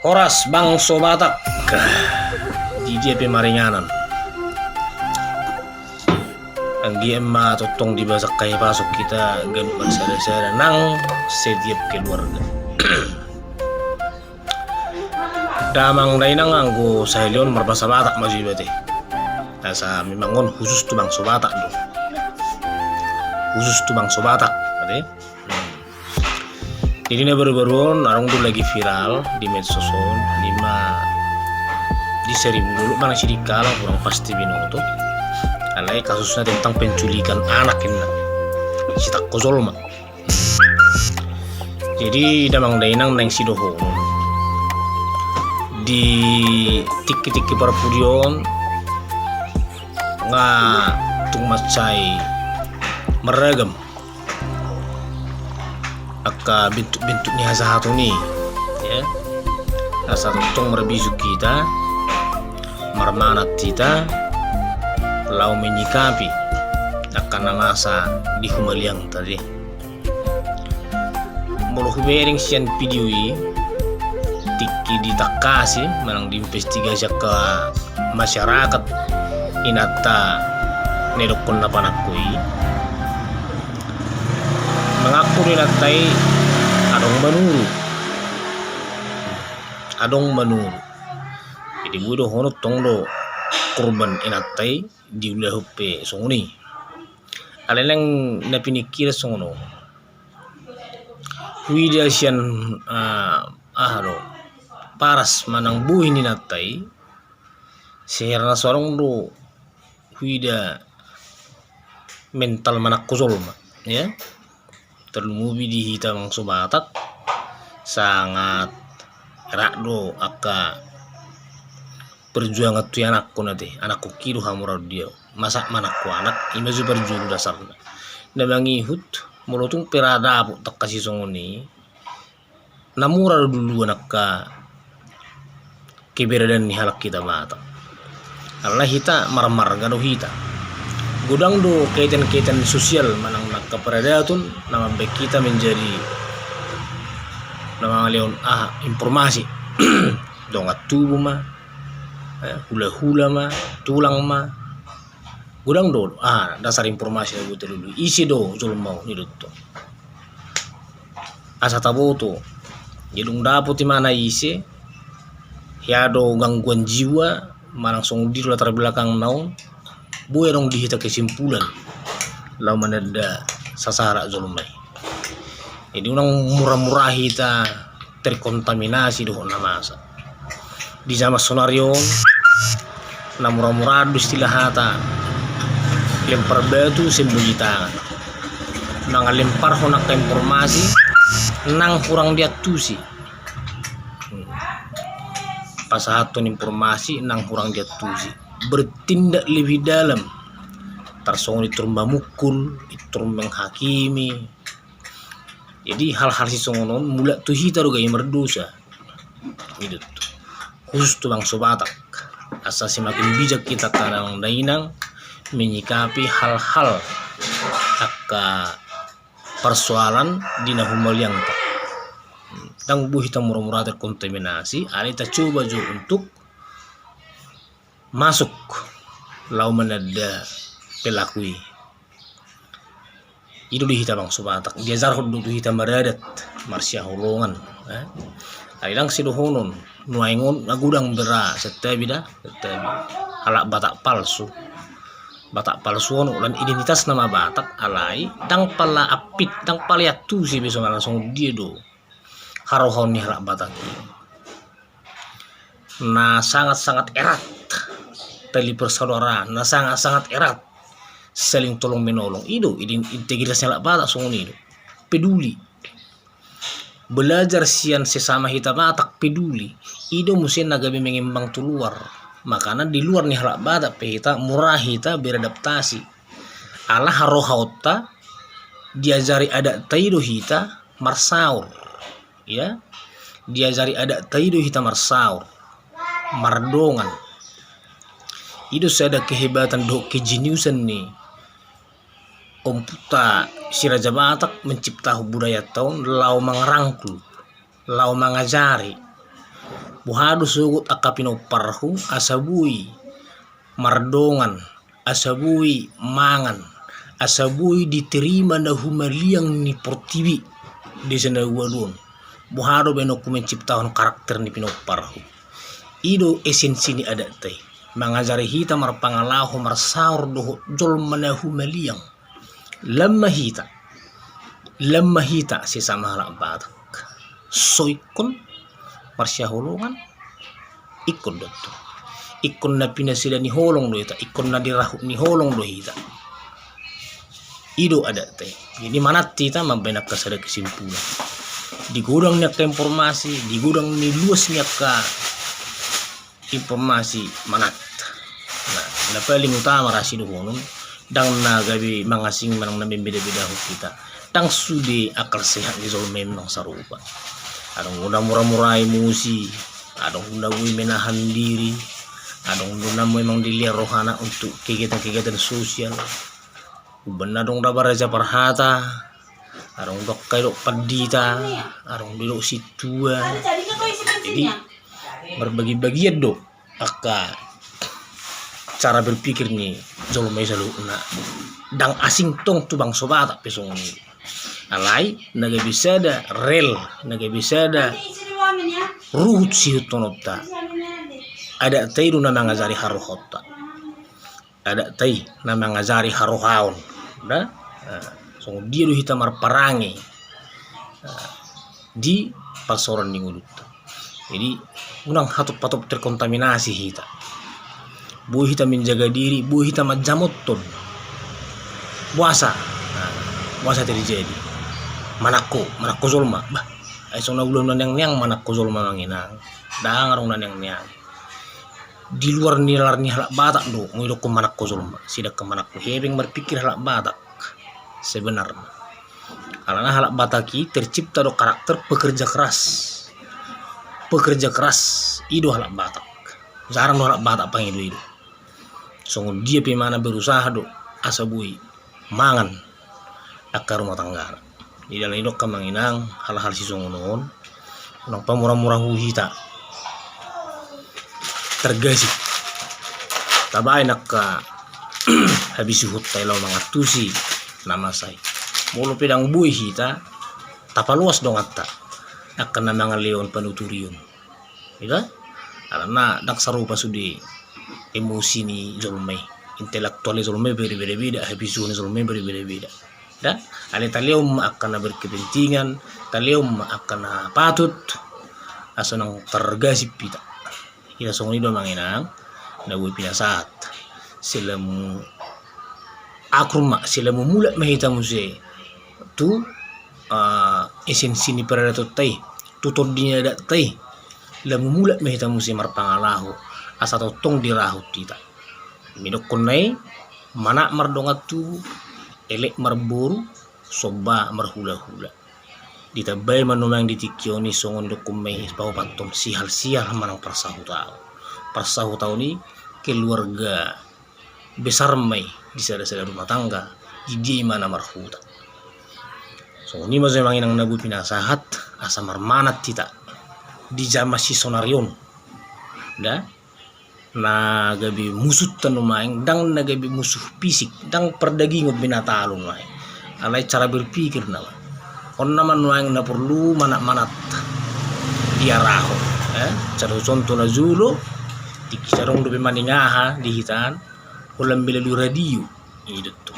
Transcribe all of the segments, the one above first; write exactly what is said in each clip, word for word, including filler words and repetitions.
Horas bangso Batak. Di dia pe maringanan. Anggiat ma tongtong dibahen hahipason hita ganup marsada-sada nang setiap keluarga. Damang dainang, anggo sahali on marbahasa Batak ma jo iba te. Asa memang on khusus tu bangso Batak do. Khusus tu bangso Batak, ate. Hmm. Jadi na baru-baru on adong do lagi viral di medsos on, ima di Seribu Dolok manang Sidikalang, kurang pasti binoto. Alai kasusna tentang penculikan anak, inna. Sitangko jolma. Jadi damang dainang, naeng sidohonon, di tingki-tingki parpudi on nga tung mansai marragam angka bentuk-bentuk ni hajahaton i, ya. Asa tongtong marbisuk hita, marmanat hita laho menyikapi angka na masa di humaliangta i. Molo hubereng sian video i, tingki ditangkasi manang diinvestigasi angka masyarakat inanta na idokkon na panangko i, mangaku do inanta i adong manuru. Adong manuru. Jadi boi dohonon tong do korban inanta i diulahon pe songon i. Alai naeng na piningkiran songon on. Huida sian, ah, aha do, paras manang bohi ni inanta i, secara na so adong do huida mental manangko jolma, ya. Tarlumobi di hita bangso Batak, sangat erat do angka perjuangan tu ianakhon, ate, anakhonki do hamu raun di au. Masa manangko anak, ima jo parjolo dasarna. Na mangihut, molo tung pe ra dapot tangkas i songon i, na mura do duluan angka keberadaan ni halak hita Batak. Alana hita marmarga do hita. Godang do kaitan-kaitan sosial manang angka paradaton na mambahen hita menjadi na mangalehon, aha, informasi. Dongan tubu ma, eh, hula-hula ma, tulang ma. Godang do, ah, dasar informasi na boi talului. Ise do jolma on, i do tong. Asa taboto. Jadi dung dapot imana ise, hea do gangguan jiwa, manang songon dia do latar belakangna on, boi adong di hita kesimpulan laho mananda sasahalak jolma i. Jadi unang mura-mura hita terkontaminasi dohot na masa. Di zaman sonari on, na mura-mura do istilah hata, lempar batu sembunyi tangan. Mangalemparhon angka informasi nang hurang diantusi. Hmm. Pasahathon informasi nang hurang diantusi. Bertindak lebih dalam. Tarsongon i tor mamukul, i tor menghakimi. Jadi hal-hal sisongon on mulak tu hita do gabe mardosa. I do tong. Khusus tu bangso Batak. Asa semakin bijak hita angka damang dainang menyikapi hal-hal angka persoalan di na humaliangta. Ndang boi hita mura-mura terkontaminasi, alai tacoba jo untuk masuk laho mananda pelaku i. I do di hita bangso Batak, diajarhon do tu hita maradat, marsihaholongan, eh. Alai ndang sidohonon, nuaeng on, na godang be ra, santabi da, santabi. Halak Batak palsu. Batak palsu on, holan identitasna ma Batak, alai ndang pala apik, ndang pala iantusi be songon dia do harohaon ni halak Batak i. Na sangat-sangat erat tali persaudaraan, na sangat-sangat erat saling tolong menolong. I do, i do integritas ni halak Batak songon i do. Peduli. Belajar sian sesama hita Batak, peduli. I do muse na gabe mengembang tu luar. Makana di luar ni halak Batak pe hita, mura hita beradaptasi. Ala harohaonta, diajari adatta i do hita marsaor. Ya, diajari adatta i do hita marsaor, mardongan. I do sada kehebatan dohot kejeniusan ni ompunta si Raja Batak menciptahon budayanta on laho mangarangkul, laho mangajari. Boha do sogot angka pinomparhu asa boi mardongan, asa boi mangan, asa boi diterima na humaliang ni portibi desa na ualu on? Boha do baenonku menciptahon karakter ni pinomparhu? I do esensi ni adatta i, mangajari hita marpangalaho marsaor dohot jolma na humaliang. Lam ma hita, lam ma hita sesama halak Batak so ingkon marsihaholongan, ingkon do tu ingkon na pinaseda ni holong do hita, ingkon na dirahut ni holong do hita. I do adatta i. Jadi manat hita mambaen angka sada kesimpulan di godang ni angka informasi, di godang ni luas ni angka informasi manat. Nah, na paling utama ra sidohonon, ndang na gabe mangasing manang na membeda-bedahon hita. Ndang sude akal sehat ni jolma i manang sarupa. Adong do na mura-mura emosi, adong do na boi menahan diri, adong do na memang dilehon rohana untuk kegiatan-kegiatan sosial. Umbahen adong do baraja parhata, adong do angka didok pandita, adong do didok sintua. Jadi marbagi-bagian do angka cara berpikir ni jolma i saluhutna. Ndang asing tong tu bangso Batak pe songon i. Alai na gabe sada rel, na gabe sada ruhut siihuthononta, adatta i do na mangajari harohaonta. Adatta i na mangajari harohaon, da? Nah, songon dia do hita marparange, nah, di parsaoran ni ngolunta. Jadi unang hatop-hatop terkontaminasi hita. Boi hita menjaga diri, boi hita manjamothon. Boasa? Nah, boasa terjadi manangko, manangko jolma? Bah, ai songon na ulaon na neang-neang manangko jolma, amang inang. Ndang adong na neang-neang. Di luar ni nalar ni halak Batak do molo didokkon manangko jolma. Sedangkan manangko hepeng marpikir halak Batak sebenarna. Alana halak Batak i tercipta do karakter pekerja keras. Pekerja keras i do halak Batak. Jarang do halak Batak pangido-ido. Songon dia pe imana berusaha do asa boi mangan angka rumah tanggana. Jadi alani i do, amang inang, hal-hal sisongon on unang pamura-murahu hita. Targasip tabaen angka habisuhonta i laho mangantusi na masa i. Molo pe ndang boi hita, tapaloas donganta angka na mangalehon panuturion. Ida, alana ndang sarupa sude emosi ni jolma i. Intelektual ni jolma i berbeda-beda, habisuhon ni jolma i berbeda-beda. Da, alai talehon ma angka na berkepentingan, talehon ma angka na patut, asa unang targasip hita. Ida songon i do, amang inang, na boi pinasahat. Selamu akur ma, selamu mulak ma hita muse tu, ah, esensi ni paradatonta i, tu tondi ni adatta i. Lamu mulak ma hita muse marpangalaho asa tongtong dirahut hita. Nidokkonna i, manat mardongan tubu, elek marboru, somba marhulahula. Ditambai ma nuaeng di tingki on i songon didokkon ma i paopathon, sihal-sihal manang parsahutaon. Parsahutaon i keluarga besar ma i di sada-sada rumah tangga, di dia imana marhuta. Songon i ma jo, amang inang, na boi pinasahat asa marmanat hita di jaman sisonari on. Da, na gabe musunta nuaeng, ndang na gabe musuh fisik, ndang pardagingon be na talu nuaeng. Alai cara berpikir nama. On nama nuaeng na porlu manat-manat diarahon, eh? Sada contoh na jolo, tingki sadong dope maningaha di hita an, holan melalui radio. I do tu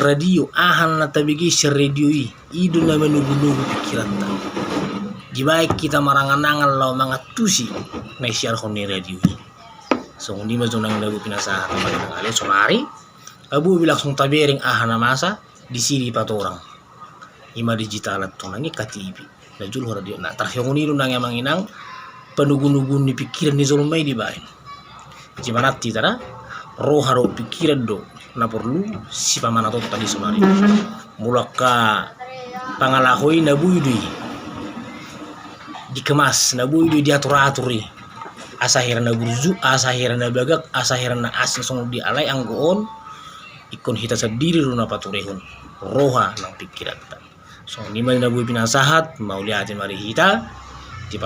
radio, aha na tabege sian radio i, i do na manogu-nogu pikiranta. Dibaen hita marangan-angan laho mangantusi na isiarhon ni radio i. Songon i ma jo nuaeng na boi pinasahat, amang inang, ale sonari, ah, boi be langsung tabereng aha na masa, disi dipatorang. Ima digital antong, nang i K T V. Na jolo radio. Nah, tarsongon i do nuaeng, amang inang, panogu-noguon ni pikiran ni jolma i dibaen. Jadi manat hita da, roha dohot pikiran do na porlu sipamanatonta di sonari. Molo angka pangalaho i na boi do i dikemas, na boi do i diatur-atur i. Asa hira na burju, asa hira na bagak, asa hira na asing songon dia, alai anggo on ingkon hita sandiri do na paturehon roha nang pikiranta. Songon i ma na boi pinasahat, mauliate ma di hita. Di